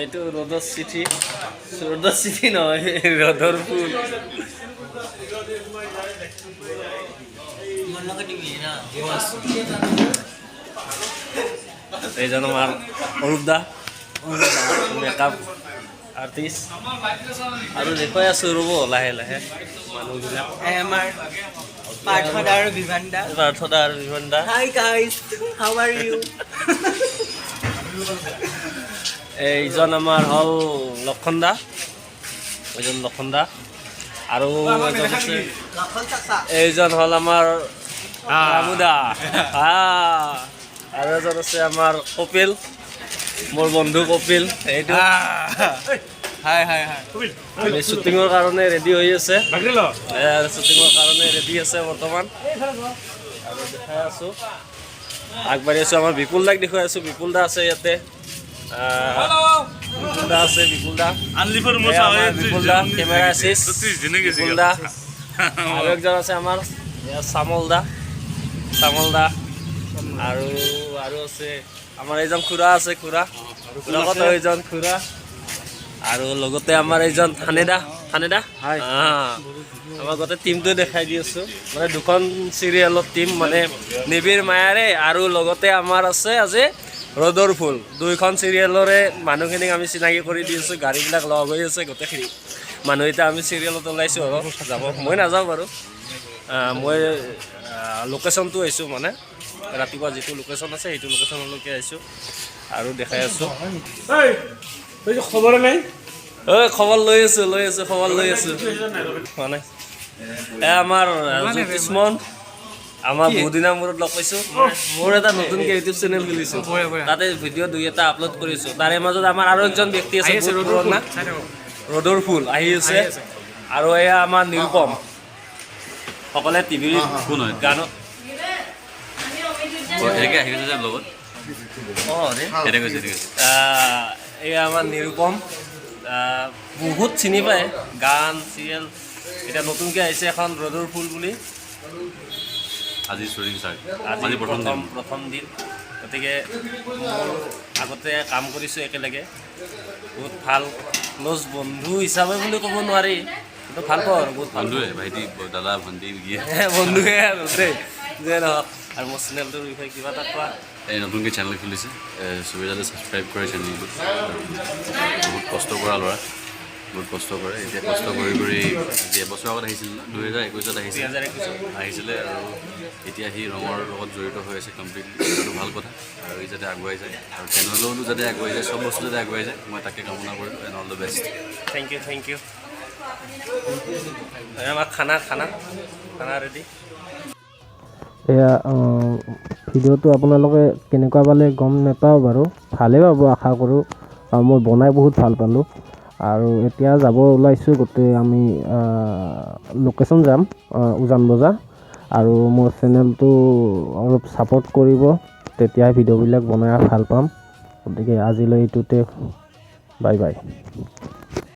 এইটো ৰ'দৰ চিঠি, ৰ'দৰ চিঠি নহয়, ৰ'দৰ ফুল। এইজন আমাৰ অৰূপ দা, মেকআপ আৰ্টিষ্ট। আৰু দেখুৱাই আছোঁ, ৰ'ব, লাহে লাহে মানুহবিলাক। আমাৰ পাৰ্থদা আৰু বিভান দা। পাৰ্থদা আৰু বিভান দা। Hi guys, how are you? এইজন আমাৰ হ'ল লক্ষণ দা, এইজন লক্ষণ দা। আৰু এজন আছে, লক্ষণ চাচা। এইজন হ'ল আমাৰ ৰামুদা। আৰু এজন আছে আমাৰ কপিল, মোৰ বন্ধু কপিল এইটো। হাই হাই হাই। আমি শ্বুটিঙৰ কাৰণে ৰেডি হৈ আছে, শ্বুটিঙৰ কাৰণে ৰেডি আছে বৰ্তমান। আৰু দেখাই আছোঁ, আগবাঢ়ি আছোঁ। আমাৰ বিপুল দাক দেখুৱাই আছোঁ। বিপুল দা আছে ইয়াতে, বিপুল দা আছে, বিপুল দা। এয়া আমাৰ বিপুল দা, কেমেৰা এচিষ্ট বিপুল দা। আৰু একজন আছে আমাৰ এয়া চামল দা, চামল দা। আৰু আছে আমাৰ এইজন খুৰা আছে, খুৰা, লগত এইজন খুৰা। আৰু লগতে আমাৰ এইজন থানেদা, থানেদা। আমাৰ গোটেই টিমটো দেখাই দি আছোঁ। মানে দুখন চিৰিয়েলৰ টিম, মানে নিবিড় মায়াৰে আৰু লগতে আমাৰ আছে আজি ৰ'দৰ ফুল, দুইখন চিৰিয়েলৰে মানুহখিনিক আমি চিনাকি কৰি দি আছোঁ। গাড়ীবিলাক লগ হৈ আছে গোটেইখিনি মানুহ। এতিয়া আমি চিৰিয়েলত ওলাইছোঁ আৰু যাব, মই নাযাওঁ বাৰু। মই লোকেশ্যনটো আহিছোঁ, মানে ৰাতিপুৱা যিটো লোকেশ্যন আছে সেইটো লোকেশ্যনলৈকে আহিছোঁ আৰু দেখাই আছোঁ। খবৰে নাই। ঐ, খবৰ লৈ আছো, লৈ আছো, খবৰ লৈ আছো। মানে আমাৰ জ্যোতিষ্মন, আমাৰ বহুত দিনৰ মূৰত লগ পাইছো। মোৰ এটা নতুনকে ইউটিউব চেনেল খুলিছো, তাতে ভিডিঅ' দুই এটা আপলোড কৰিছো। তাৰে মাজত আমাৰ আৰু একজন ব্যক্তি আছে বহুত পুৰণা, ৰ'দৰ ফুল আহি আছে। আৰু এয়া আমাৰ নিৰুপম, সকলে টিভিৰ গানত এনেকে আহি গৈছে যে লগত। অঁ ৰে। এনেকে গৈছে, এনেকে গৈছে। এয়া আমাৰ নিৰুপম, বহুত চিনি পায়, গান, চিৰিয়েল। এতিয়া নতুনকৈ আহিছে এখন ৰ'দৰ ফুল বুলি। আজি শ্বুটিং ষ্টাৰ্ট। আজি আজি প্ৰথম প্ৰথম দিন। প্ৰথম দিন। গতিকে মোৰ আগতে কাম কৰিছোঁ একেলগে, বহুত ভাল ক্ল'জ বন্ধু হিচাপে বুলি ক'ব নোৱাৰি, কিন্তু ভাল পাওঁ আৰু বহুত ভাল। বন্ধুৱে, ভাইটি, দাদা, ভণ্টি কি। বন্ধুৱে আৰু দেই, যে নহওক। আৰু মোৰ চেনেলটোৰ বিষয়ে কিবা এটা কোৱা। এই নতুনকৈ চেনেল খুলিছে, চবেই যাতে ছাবস্ক্ৰাইব কৰে চেনেলটো। বহুত কষ্ট কৰা ল'ৰা, বহুত কষ্ট কৰে। এতিয়া কষ্ট কৰি কৰি আজি এবছৰ আগত আহিছিল ন, 2021ত আহিছিল। 2021ত। আহিছিলে আৰু এতিয়া সি ৰঙৰ লগত জড়িত হৈ আছে কমপ্লিটলি। সেইটো ভাল কথা। আৰু ই যাতে আগুৱাই যায় আৰু চেনেলতো যাতে আগুৱাই যায়, চব বস্তু যাতে আগুৱাই যায়, মই তাকে কামনা কৰোঁ and all the best. Thank you, thank you. আমাৰ খানা খানা খানা ৰেডি। এয়া ভিডিঅ'টো আপোনালোকে কেনেকুৱা পালে গম নাপাওঁ বাৰু, ভালেই পাব আশা কৰোঁ, আৰু মই বনাই বহুত ভাল পালোঁ। আৰু এতিয়া যাব ওলাইছোঁ গোটেই আমি, লোকেশ্যন যাম উজান বজাৰ। আৰু মোৰ চেনেলটো অলপ ছাপোৰ্ট কৰিব, তেতিয়াহে ভিডিঅ'বিলাক বনাই ভাল পাম। গতিকে আজিলৈ এইটোতে, বাই বাই।